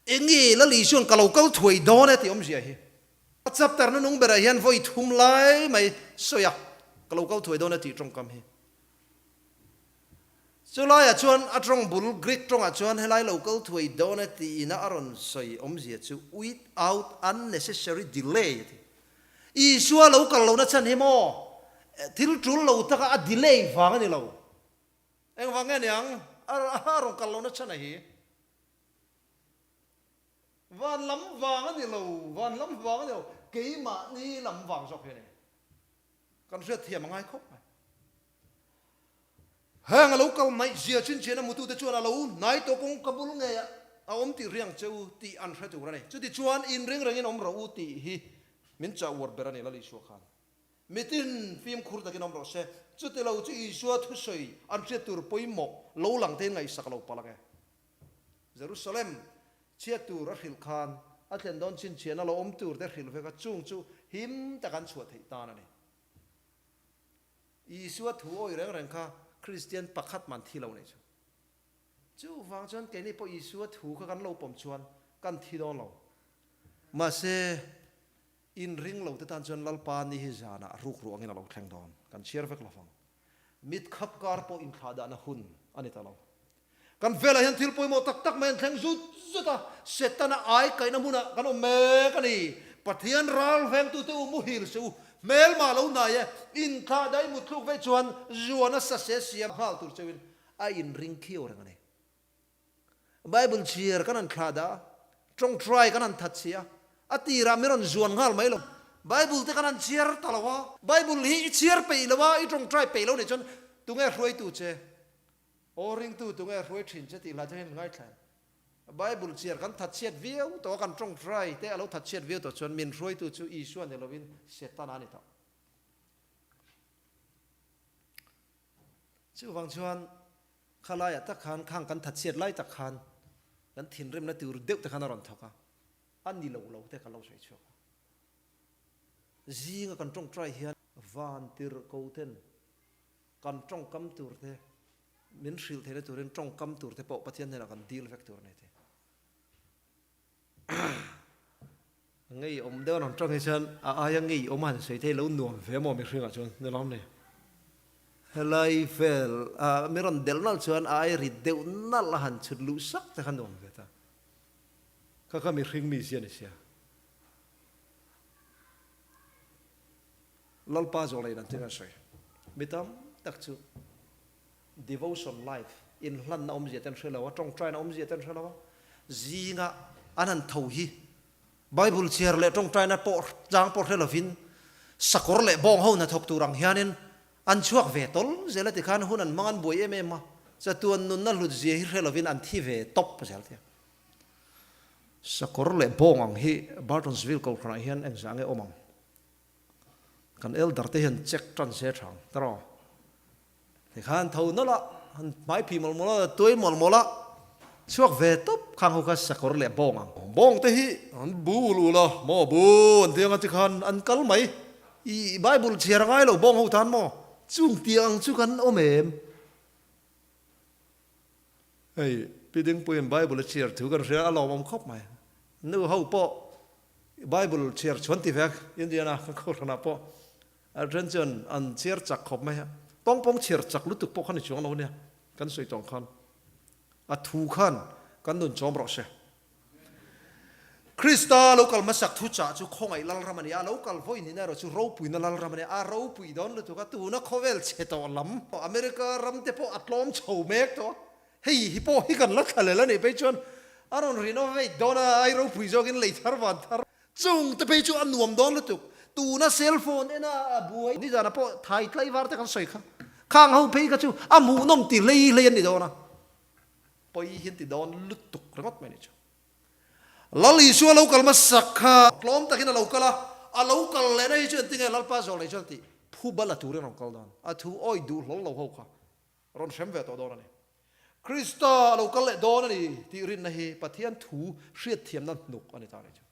Enge Lal Isua'n ka lo kal thuai dawn e tih awmzia hi? A chapter nunung berah hian vawi thum lai mai sawi a, ka lo kal thuai dawn e tih tawngkam hi. Chulaiah chuan a tawng bul Greek tawngah chuan helai lo kal thuai dawn e tiin a rawn sawi awmzia chu without unnecessary delay a ti. Isua lo kal lohna chhan hi maw thil tul lo taka a delay vang a ni lo. Engvang nge niang a rawn kal lohna chhan a hi? Van lam vang a ni lo, van lam vang a ni lo, keimahni lam vang zawk hi a ni. Kan hriatthiam a ngai khawp mai. Heng a lo kal hnaih zia chinchian a mutute chuan a lo hnai tawh kawng ka bul ngei a a awm tih riang che u tih an hre tur a ni. Chutichuan inring rengin awm rawh u tih hi min chah uar ber a ni Lal Isua khan. Mitin fimkhur takin awm rawh se. Chuti lo chu Isua thusawi an hriat tur pawimawh lo lang tein ngaihsak lo palh ang e. Jerusalem chhiat tur a hrilh khan a thlen dawn chhinchhiahna lo awm tur te hrilh vek a, chung chu him tak an chhuah theih tan a ni. Isua thu awi reng reng kha Kristian pakhat man thi lo nei chu. Chuvang chuan keini pawh Isua thu kha kan lo pawm chuan kan thi dawn lo. Mahse, inring lo te tan chuan Lalpa ni hi zanah ruk ruangin a lo thleng dawn. Kan chhiar vek lovang. Mit khap kar pawh inthlahdahna hun a ni ta lo. Kan velah hian thil pawimawh tak tak mai an thleng zut zut a, Setana ai kaihna hmunah kan awm mek a ni. Pathian ral vengtute u muhil se u, hmelma lo hnai e, inthlahdah i mutthluk vei chuan zuana sase siam nghal tur cheuhin a inring khiau reng a ni. Bible chhiar kan han thlah dah a, tawngtai kan han that chhi a, a tirah min rawn zuan nghal mai lo. Bible te kan han chhiar ta lo a, Bible hi i chhiar peih lo a, i tawngtai peih lo nih chuan tunge hruaitu che? Aw ringtu tunge hruai thin che tih hla chu hei min ngaithla em? Bible chhiar kan that chhiat viau tawh a, kan tawngtai te a lo that chhiat viau tawh chuan min hruaitu chu Isua ni lovin Setana a ni tawh. Chuvang chuan Khalaiah tak khan khang kan thatchhiat lai tak khan kan thinrimna tur deuh te khan a rawn thawk a, a ni lo lo te kan lo sawi chhuak a. Zinga kan tawngtai hian van tirh ko ten kan tawngkam tur te min hrilh theihna turin tawngkam tur te pawh Pathian hnenah kan dil vek tur a ni ti. Ngeiawm deuh an rawn tawng hi chuan a aia ngeiawm a han sawi thei lo nuam ve maw mihringah chuan ni lawm ni. Helai vel a mi rawn delh nalh chuan a ai rit deuh nalh a han chhut luh sak te kha nuam ve ta. Kha kha mihring mi zia ni sia. Lalpa zawh leh dan tin an sawi. Mi tam tak chu Devotion life, inhlanna awmzia te an hre lo a, tawngtaina awmzia te an hre lo a, zinga an han tho hi Bible chhiar leh tawngtaina pawh chang pawh hre lovin sakawr leh bawng ho hnathawk tur ang hianin an chhuak ve tawl zel a tikhan hun an hmang an buai em em a, chatuan nunna hlut zia hi hre lovin an thi ve tawp zel tia. Sakawr leh bawng ang hi Bartonsville kohhranah hian engzah nge awm ang? Kan elder te hian check tan se tha ang tiraw? Tikhan tho nawlh a, han hmai phih mawlh mawlh a, tuai mawlh mawlh a, chhuak ve tawp khang ho kha sakawr leh bawng ang. Bawng te hi an bu ul ul a, maw bu an ti anga tikhan an kal mai. I Bible chhiar a ngai lo bawng ho tan maw? Chung tiang ang chu kan awm em? Hei, Pi Dingpuiin Bible a chhiar thu kan hria a lawmawm khawp mai. Nu ho pawh Bible chhiar chuan ti vek Indiana kan kohhranah pawh a then chuan an chhiar chak khawp mai a. Pawng pawng chhiar chak lutuk pawh kha ni chuang lo nia kan sawi tawng khan a thu khan kan nun chawm rawh se. Krista lo kal hmasak thu chah chu khawngaih lalram a ni a, lo kal vawi nihna erawh chu ropuina lalram a ni a, a ropui dawn lutuk a, tuna khawvel chhe tawh lam America ram te pawh a tlawm chho mek tawh a, hei hi pawh hi kan la thla lel a nih phei chuan a rawn renovate dawn a, ai ropui zawkin lei thar van thar chung te phei chu a nuam dawn lutuk, tuna cell phone ena a buai nizanah pawh thai tlaivar te kan sawi kha, khang ho phei kha chu a hmuhnawm ti hlei hlei an ni dawn a. Pawi hian ti dawn lutuk ringawt mai ni chu. Lal Isua lo kal hmasak kha tlawm takin a lo kal a, a lo kal lehna hi chu engtinge Lalpa zawh leh chuan tih phu bal a turin a rawn kal dawn. A thu awi duh hlawl lo ho kha rawn hrem ve tawh dawn a ni. Krista a lo kal leh dawn a ni tih rinna hi Pathian thu hriatthiamna hnuk a ni ta a ni chu.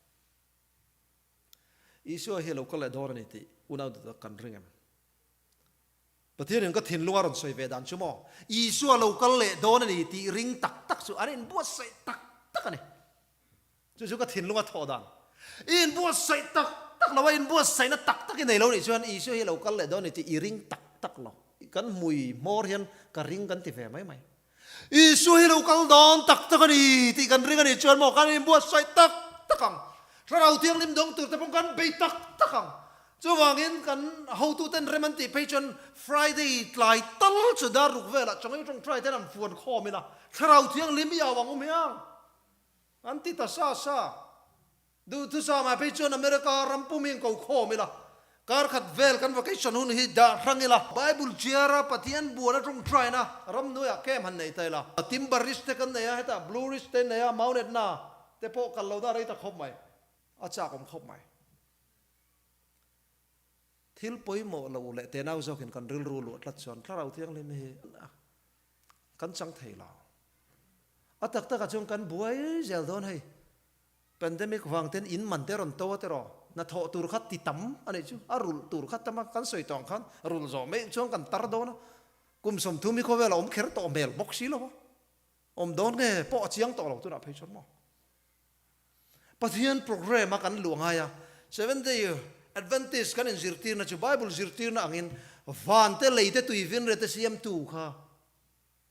Isua hi a lo kal leh dawn a ni tih unau duhtak kan ring em? Pathianin ka thinlung a rawn sawi ve dan chu maw? Isua lo kal leh dawn a ni tih ring tak tak chu an inbuatsaih tak tak a ni. Chu chu ka thinlung a thawh dan. I inbuatsaih tak tak lo a, inbuatsaihna tak tak i nei lo nih chuan Isua hi lo kal leh dawn a ni tih i ring tak tak lo. Kan hmui hmawr hian ka ring kan ti ve mai mai. Isua hi lo kal dawn tak tak a ni tih kan ring a nih chuan maw kan inbuatsaih tak tak ang. Thlarau Thianghlim dawng tur te pawh kan bei tak tak ang. Chuvangin kan hotuten rem an tih phei chuan Friday tlai tal chu dar ruk velah chawngei tawngtai ten an fuan khawm ila Thlarau Thianghlim i au ang u hmiang an ti ta sa sa. Duhthusam ah phei chuan America ram pum hi an ko khawm ila, kar khat vel kan vacation hun hi dah hrang ila, Bible chiar a Pathian buan a tawngtaina ram hnuaiah camp han nei ta ila, Timber Ridge te kan nei a, hetah Blue Ridge te an nei a, Mount Etna te pawh kal lohna a rei ta khawp mai, a chak awm khawp mai. Thil pawimawh lo leh tenau zawkin kan rilru luah tlat chuan Thlarau Thianghlim hi kan chang thei lo. A tak takah chuan kan buai zel dawn hei. Pandemic vang ten in man te rawn to a tiraw? Hnathawh tur kha ti tam a nih chu, a rulh tur kha tam a, kan sawi tawh ang khan rulh zawh mai chuan kan tar dawn a, kum 30 hi khawvel a awm kher tawh hmel bawk si lo a, awm dawn nge pawh a chiang tawh lo tunah phei chuan maw? Pathian program a kan luh ngai a, Seventh Day Adventist kan inzirtirna chu Bible zirtirna angin van te lei te tui vinre te siamtu kha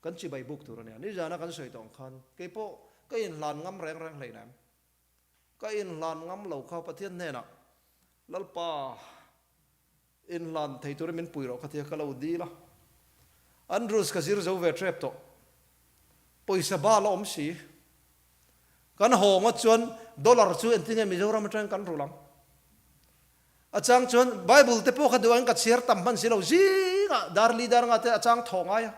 Kan chibai buk tur a nia. Nizana kan sawi tawh ang khan keipawh ka inhlan ngam reng reng hleinem. Ka inhlan ngam lo kha Pathian hnenah Lalpa inhlan thei turin min pui rawh ka tia ka lo dil a. Andrews ka zir zo ve tep tawh. Pawisa bal a awm si. Kan haw ngawt chuan dollar chu engtinge Mizoram atangin kan rulh ang. A chang chuan Bible te pawh kha duh angin ka chhiar tam hman si lo, zingah dar li dar nga te a chang thaw ngai a.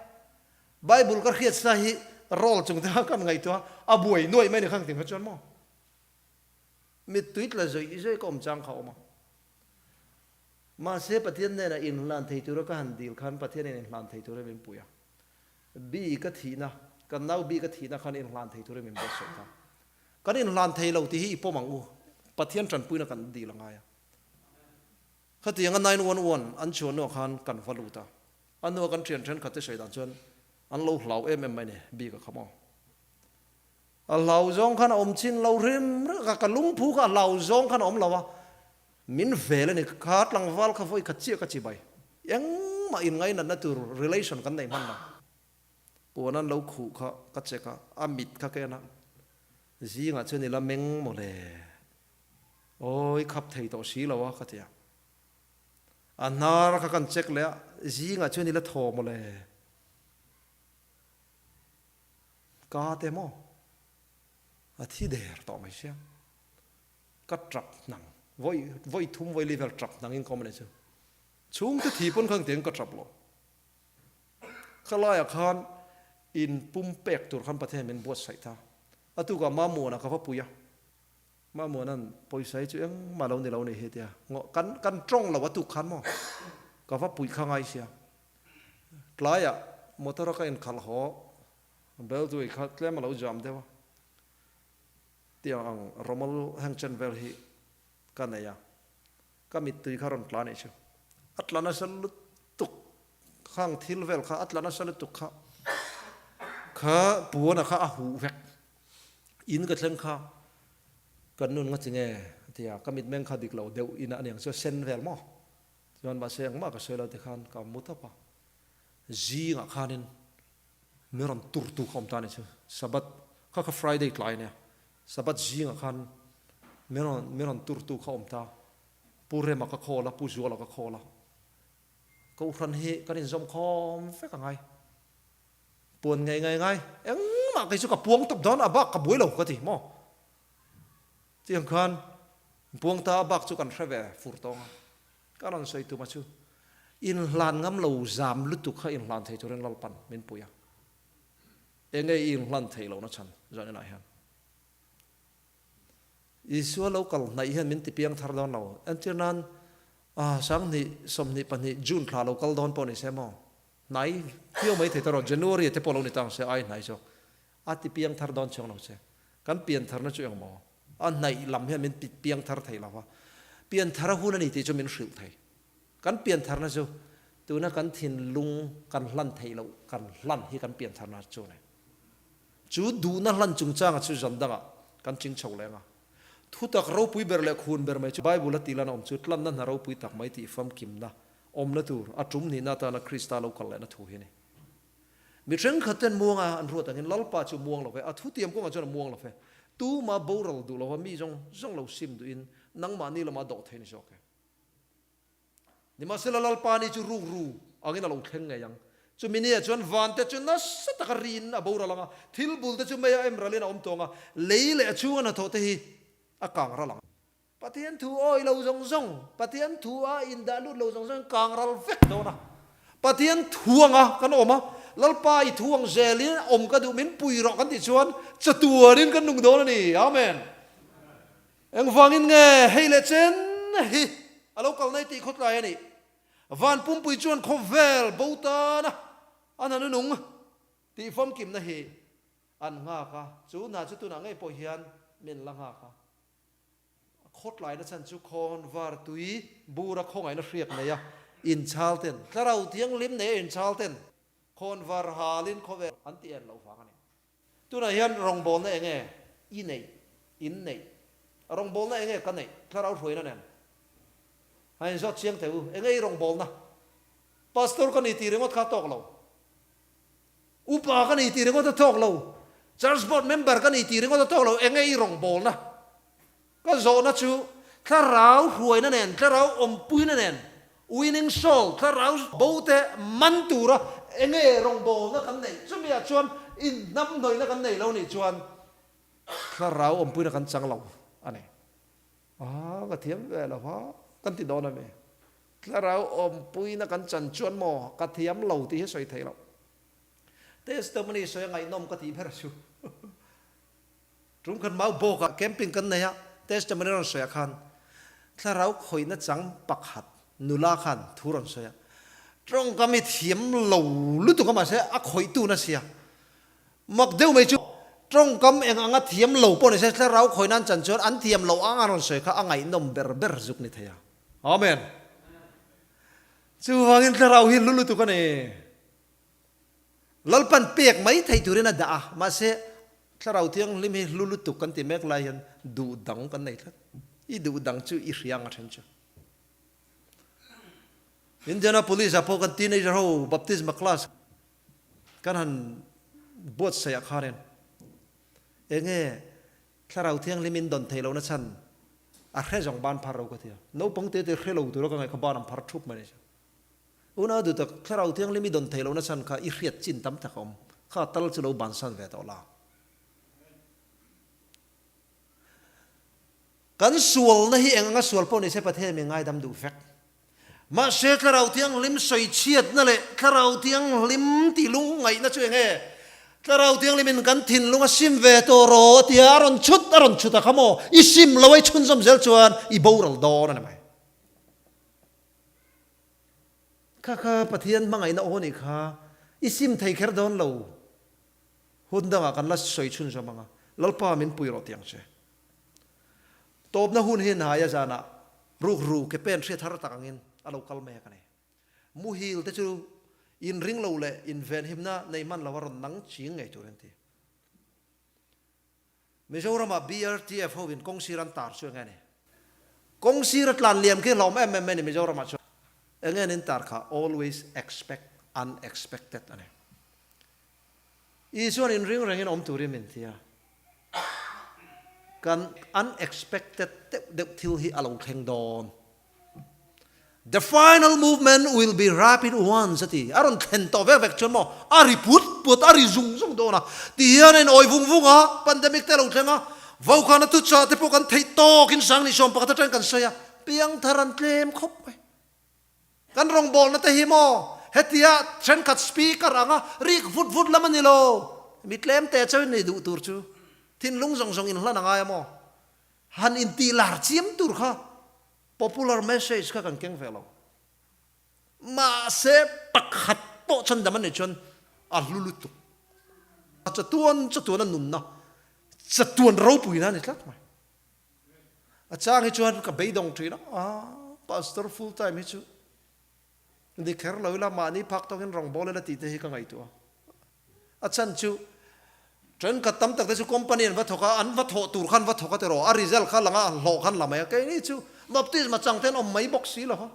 Bible ka hriat sa hi roll chung te kha kan ngaihtuah a, a buai nuaih mai ni kha engtin kha chuan maw? Mittui tla zawih zawih ka awm chang kha a awm a. Mahse Pathian hnenah inhlan thei tura ka han dil khan Pathianin inhlan thei tura min pui a. Bi ka thihna, kan nau bi ka thihna khan inhlan thei tura min buatsaih ta. Kan inhlan thei lo tih hi i pawm ang u, Pathian tanpuina kan dil a ngai a. Khatianga 911 an chhuah hnuah khan kan va lut a, a hnua kan thian thenkhat te sawi dan chuan an lo hlau em em mai ni bik a kha maw. A hlau zawng khan a awm chin lo hrim hrim a, ka lungphu kha a hlau zawng khan a awm lo a, min vel a ni, kha tlangval kha vawi khat chiah ka chibai, engmah inngainatna tur relation kan neih hman lo. Puan an lo khuh kha ka check a, a mit kha ka en a, zingah chuan i la meng maw le, aw i khap thei tawh si lo a ka ti a, a hnar kha kan check leh a, zingah chuan i la thaw maw le, ka te maw, a thi der tawh mai sia, ka tap hnang, vawi vawi thum vawi li vel tap hnang in ka awm a nih chu, chhungte thi pawn kha engtiang ka tap lo. Khalaiah khan in pum pek tur khan Pathian min buatsaih ta. A tukah Mamuana ka va pui a. Mamuana'n pawisa hi chu engmah lo ni lo nih hi tia ngaw kan kan tawng lo a tuk khan maw ka va puih kha ngai sia. Tlaiah motor a ka inkhalh haw Beltway kha tlem a lo jam deuh a tiang ang rawmawl heng chen vel hi ka nei a ka mittui kha rawn tla nih chu a tla nasa lutuk khang thil vel kha a tla nasa lutuk kha kha puana kha a huh vek in ka thleng kha kan nun nga chi nge a ti a ka mitmeng kha dik lo deuh in a aniang chu a sen vel maw chuan mahse engmah ka sawi lo tikhan ka mu tawp a zingah khanin Mi rawn turtu kha awm ta a nih chu. Sabbath kha kha Friday tlai a nia. Sabbath zingah khan mi rawn mi rawn turtu kha awm ta. Pu Rema ka call a, Pu Zuala ka call a. Kohhran hi kan inzawm khawm vek a ngai. Puan ngei ngei ngai. Engmah kei chu ka puang tawp dawn a bak ka buai lo ka ti maw. Tiang khan puang ta a bak chu kan hre ve fur tawng a. Ka rawn sawi tuma chu inhlan ngam lo zam lutuk kha inhlan thei turin Lalpan min pui a. Enge i inhlan theih lohna chhan zaninah hian? Isua lo kal hnaih hian min ti piang thar dawn lo. Entir nan 2022 June thla lo kal dawn pawh ni se maw? Hnai viau mai thei ta rawh. January te pawh lo ni ta ang se ai hnai zawk. A ti piang thar dawn chiang lo che. Kan pian tharna chu engmaw? A hnaih lam hian min piang thar thei lo va, pian thar a hun a ni tih chu min hrilh thei. Kan pian tharna chu tuna kan thinlung kan hlan theih loh kan hlan hi kan pian tharna chu a ni. Chu duhna hlan chungchanga chu zan dangah kan ching chho leng a. Thutak ropui ber leh khun ber mai chu Bible a tih lan a awm chu tlanna hna ropui tak mai tih famkimna awmna tur a tum nihna atana Krista lo kal lehna thu hi a ni. Mi thenkhat ten muanga an ruat angin Lalpa chu muang lo ve, a thutiam kawngah chuan a muang lo ve. Tuma boral duh lova mi zawng zawng lo sim duhin nangmahni lama dawh thei ni zawk e. Nimahsela Lalpa ni chu rukru angin a lo thleng ngei ang. Chumi niah chuan vante chu nasa taka riin a boral ang a, thil bul te chu meia em ralin a awm tawng a, lei leh a chhunga hnathawh te hi a kang ral ang. Pathian thu awi lo zawng zawng, Pathian thu a indah lut lo zawng zawng kang ral vek dawn a. Pathian thu anga kan awm a, Lalpa i thu ang zelin awm ka duh min pui rawh kan tih chuan chatuanin kan nung dawn a ni. Amen. Engvangin nge hei leh chen hi a lo kal nai tih khawtlai a nih. Van pumpui chuan khawvel bo tana a hna nunung tih famkimna hi an nghak a, chu hna chu tunah ngei pawh hian min la nghak a. A khawtlaina chhan chu khawn var tui bura khawngaihna hriak neia inchhal ten, thlarau thianghlim neia inchhal ten khawn var halin khawvel an ti en loh vang a ni. Tunah hian rawngbawlna eng nge i neih, in neih? Rawngbawlna eng nge ka neih? Thlarau hruaina nen a inzawt chiang teh u. Eng nge i rawngbawlna? Pastor ka ni tih ringawt kha a tawk lo. Upa ka ni tih ringawt a tawk lo, Church Board member ka ni tih ringawt a tawk lo, enge i rawngbawlna? Ka zawhna chu thlarau hruaina nen, thlarau awmpuina nen, winning soul, thlarau bo te man tura enge rawngbawlna kan neih? Chumiah chuan inhnamhnawihna kan nei lo nih chuan thlarau awmpuina kan chang lo a ni. A, ka thiam ve lo va, kan ti dawn a mi? Thlarau awmpuina kan chan chuan maw ka thiam lo tih hi sawi theih loh. Testimony sawi a ngaihnawm ka tih ber chu. Tum khat mau bawkah camping kan nei a, testimony rawn sawiah khan thlarau khawihna chang pakhat nula khan thu rawn sawi a. Tawngkam hi thiam lo lutuk a mahse a khawihtu na sia. Mak deuh mai chu tawngkam eng anga thiam lo pawh ni se thlarau khawihna an chan chuan an thiam loh ang a rawn sawi kha a ngaihnawm ber ber zuk ni thei a. Amen. Chuvangin thlarau hi hlu lutuk a ni. Lalpan pek mai thei turin a dah a, mahse thlarau thianghlim hi hlu lutuk kan ti mek lai hian duh dang kan nei tlat. I duh dang chu i hria ang a then chu. Indianapolis ah pawh kan teenager ho baptisma class kan han buatsaih ah khanin enge Thlarau Thianghlim in dawn theih lohna chhan a hre zawng ban phar ro ka ti a. Naupang te te hre lo tura ka ngaih kha ban an phar thup mai ni chu. Unau duh tak, Thlarau Thianghlim i dawn theih lohna chhan kha i hriat chin tam tak a awm. Kha tal chu lo bansan ve tawh la. Kan sualna hi eng anga sual pawh ni se Pathian min ngaidam duh vek. Mahse Thlarau Thianghlim sawichhiatna leh Thlarau Thianghlim tih lungngaihna chu eng nge? Thlarau Thianghlimin kan thinlung a sim ve tawh rawh a ti a, a rawn chhut a rawn chhut a kha maw? I sim lo a i chhunzawm zel chuan i boral dawn a ni mai. Kha kha Pathian hmangaihna aw nih kha i sim thei kher dawn lo. Hun dangah kan la sawi chhunzawm ang a, Lalpa min pui rawh ti ang che. Tawpna hun hi hnaia zanah rukru ke pen hriat har tak angin a lo kal mek a ni. Muhil te chu inring lo leh invenhimna nei hman lo a rawn nang ching ngei tur an ti. Mizoramah BRTF ho in kawngsir an tar chu enge a ni? Kawngsir a tlan liam khi hlawm em em mai a ni Mizoramah chuan. Enge an in tar kha always expect unexpected a ni. Isuan inring rengin awm turin min ti a, kan unexpected deuh deuh thil hi a lo thleng dawn. The final movement will be rapid ones a ti. A rawn thlen tawh vek vek chuan maw a ri put put, a ri zung zung dawn a. Ti hian a inawi vung vung a, pandemic te a lo thleng a, vaukhana thuchah te pawh kan theih tawkin sang ni 11 atangin kan sawi a, piangthar an tlem khawp mai. Kan rawngbawlna te hi maw hetia thenkhat speaker anga rik vut vut lam a ni lo. Mi tlem te chauhin nei duh tur chu thinlung zawng zawng inhlan a ngai a maw? Han intih lar chiam tur kha popular message kha kan keng ve lo. Mahse pakhat pawh chhandam a nih chuan a hlu lutuk. A chatuan chatuan a nunna, chatuan ropuina a ni tlat mai. A chang hi chuan ka beidawng thin a, ah pastor full time hi chu ni kher lo ila mahni phak tawkin rawngbawl ila tih te hi ka ngaihtuah a. A chhan chu thenkhat tam tak te chu company an va thawk a, an va thawh tur khan va thawk a tiraw, a result kha lang a, hlawh khan la mai a, keini chu baptisma chang te an awm mai bawk si lo va.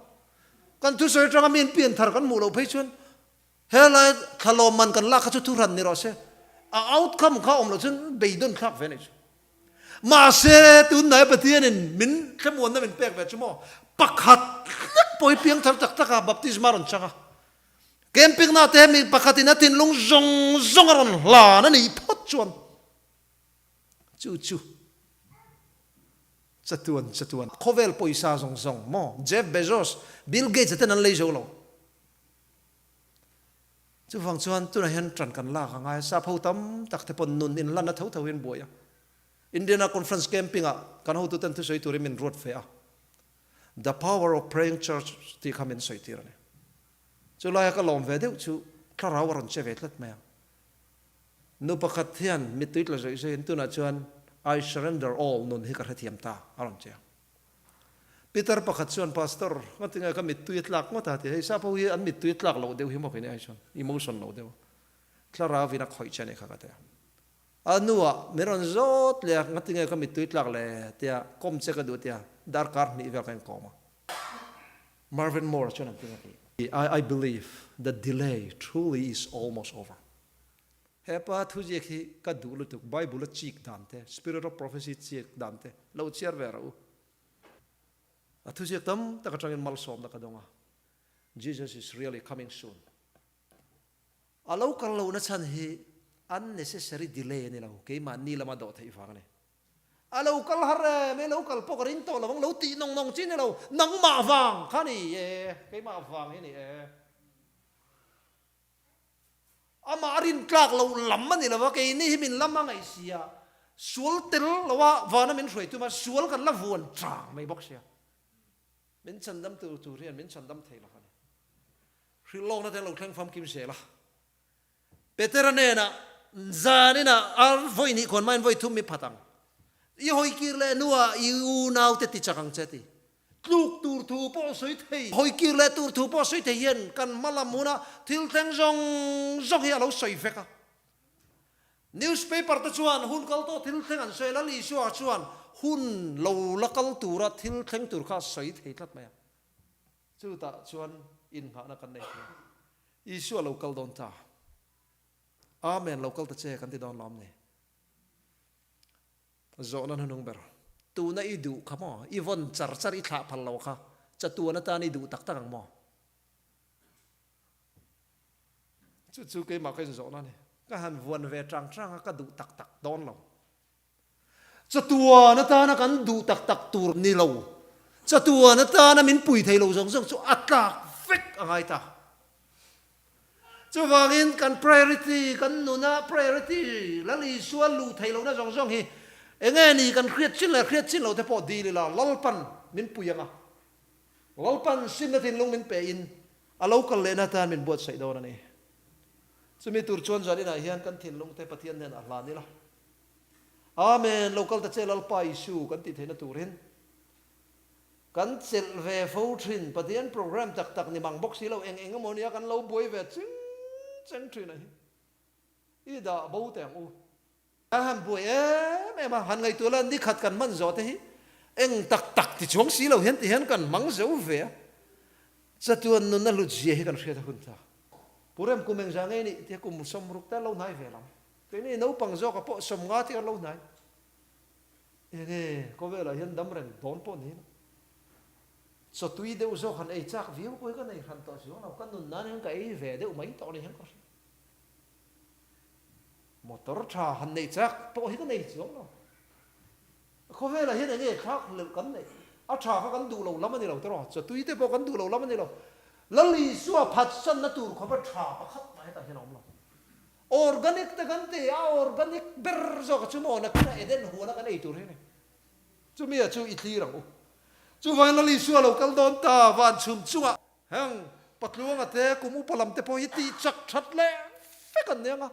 Kan thusawi atanga mi an pianthar kan hmuh loh phei chuan Helai thlalawm man kan lak kha chu thuhran ni rawh se, a outcome kha awm loh chuan beidawn thlak ve a nih chu. Mahse, tunhnai Pathianin min thlamuanna min pek ve chu maw, pakhat hlek pawh hi piangthar tak tak a baptisma rawn chang a, camping na te mi pakhatin a thinlung zawng zawng a rawn hlan a nih phawt chuan chu chu chatuan chatuan khawvel pawisa zawng zawng maw Jeff Bezos, Bill Gates a ten an lei zo lo. Chuvang chuan tunah hian ṭan kan lak a ngai a, sap ho tam tak te pawn nun inlanna tho tho hian buai a. Indiana Conference Camping ah kan hotuten thusawi turin min ruat fe a, The Power of Praying Church tih kha min sawi tir a ni. Chu laia ka lawm ve deuh chu thlarau a rawn che ve tlat mai a. Nu pakhat hian mittui tla zawih zawihin tunah chuan I surrender all nun hi ka hrethiam ta a rawn che a. Pitar pakhat chuan Pastor, ngatinge ka mittui a tlak ngawt a ti a, hei sap ho hi an mittui a tlak loh deuh hi maw kei ni ai chuan emotion lo deuh a, thlarau in a khawih che a nih kha ka ti a. A hnuah min rawn zawt leh a, ngatinge ka mittui tlak le tia kawm che ka duh tia darkar hnih vel ka inkawm a. Marvin Moore chuan an ti ngawt i. I believe the delay truly is almost over. He pa thuziak hi ka duh lutuk, Bible a chik dan te, Spirit of Prophecy chik dan te lo chhiar ve rawh u. A thuziak tam tak atangin malsawmna ka dawng a, Jesus is really coming soon. A lo kal lohna chhan hi unnecessary delay a ni lo, keimahni lama dawh theih vang a ni. A lo kal har em, e lo kal pawh ka ring tawh lo ang, lo tih nawng nawng chi ni lo, nangmah vang kha ni e, keimah vang hi ni e. Amah a rintlak loh lam a ni lo a, keini hi min lam a ngaih si a, sual tel lo a vana min hruai tum a, sual kan la vuan chang mai bawk sia. Min chhandam tur tur hian min chhandam thei lo a ni. Hrilh lawkna te an lo thleng famkim zel a. Petera hnenah zaninah a vawi hnih khawn hmain vawi thum mi phat ang. I hawi kir leh hnuah i unaute ti chak ang che ti. Tluk tur thu pawh sawi thei. Hawi kir leh tur thu pawh sawi thei hian kan hma lam huna thil thleng zawng zawng hi a lo sawi vek a. Newspaper te chuan hun kal tawh thil thleng an sawi a, Lal Isua chuan hun lo la kal tura thil thleng tur kha a sawi thei tlat mai a. Chutah chuan innghahna kan nei thei a. Isua lo kal dawn ta. Amen lo kal ta che kan ti dawn lawm ni. Zawhna hnuhnung ber, Tuna i duh kha maw? I vawn char char i thlah phal lo kha chatuan atan i duh tak tak ang maw? Chu chu keimah ka inzawhna a ni. Ka han vuan ve chang chang a, ka duh tak tak dawn lo. Chatuan atana kan duh tak tak tur ni lo. Chatuan atana min pui thei lo zawng zawng chu a tlak vek a ngai ta. Chuvangin kan priority, kan nuna priority Lal Isua luh theih lohna zawng zawng hi enge ni kan hriat chin leh hriat chin lote pawh dil ila Lalpan min pui ang a. Lalpan simna thinlung min pe in a lo kal lehna atan min buatsaih dawn a ni. Chumi tur chuan zan inah hian kan thinlungte Pathian hnenah hlan ila. Amen, lo kal ta che Lalpa Isu kan tih theihna turin kan chelh ve fo thin. Pathian program tak tak ni mang bawk si lo eng eng emaw nia kan lo buai ve ching cheng thin a hi. I dah bo teh ang u. A han buai em em a, han ngaihtuah la nikhat kan hman zawh te hi eng tak tak ti chuang si lo hian ti hian kan hmang zo ve a, chatuan nunna hlut zia hi kan hriat a hun ta. Pu Rem kum engzah ngei nih tia kum sawmruk te an lo hnai ve lam. Keini naupang zawka pawh sawmnga te an lo hnai. Enge khawvelah hian dam reng dawn pawh ni ila chawtui deuh zawk han ei chak viau pawh hi ka nei hran tawh chuang lo, ka nun nan hian ka ei ve deuh mai tawh ni hian ka hria. Motor tha han neih chak pawh hi ka nei chuang lo. Khawvelah hian enge thlak hlelh kan neih? A tha kha kan duh lo lam a ni lo tiraw? Chawtui te pawh kan duh lo lam a ni lo. Lal Isua phatsanna tur khawpa tha pakhat mah hetah hian a awm lo. Organic te kan ti a, organic ber zawk a chu maw nakinah Eden huana kan ei tur hi a ni. Chumia chu i thlir ang u. Chuvangin Lal Isua lo kal dawn ta van chhum chungah heng Patluanga te kum upa lam te pawh hi tih chak that leh vek an ni ang a.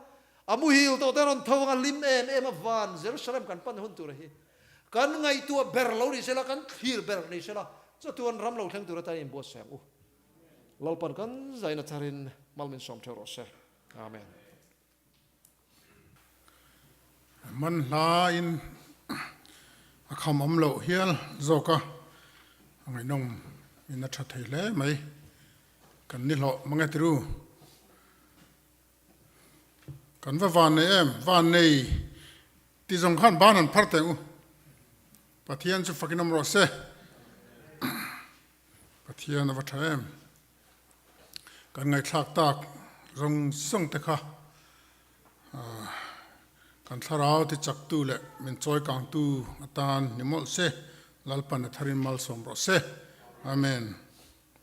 A muhil tawh te rawn tho ang a, hlim em em a van Jerusalem kan pan hun tur hi kan ngaihtuah ber lo ni sela, kan thlir ber ni sela, chatuan ram lo thleng tur atan inbuatsaih ang u. Lalpan kan zaina tharin mal min sawm theuh rawh se. Amen. Man hla in a kham awm loh hial zawk a, a ngaihnawm in a tha thei hle mai. Kan ni hlawh mang e tiru. Kan va van nei em, van nei ti zawng khan ban han phar teh u. Pathian chu fakin awm rawh se. Pathian a va tha em. Kan ngaihthlak tak zawng zawng te kha kan thlarau ti chaktu leh min chawi kangtu atan ni mawlh se, Lalpan a tharin malsawm rawh se. Amen.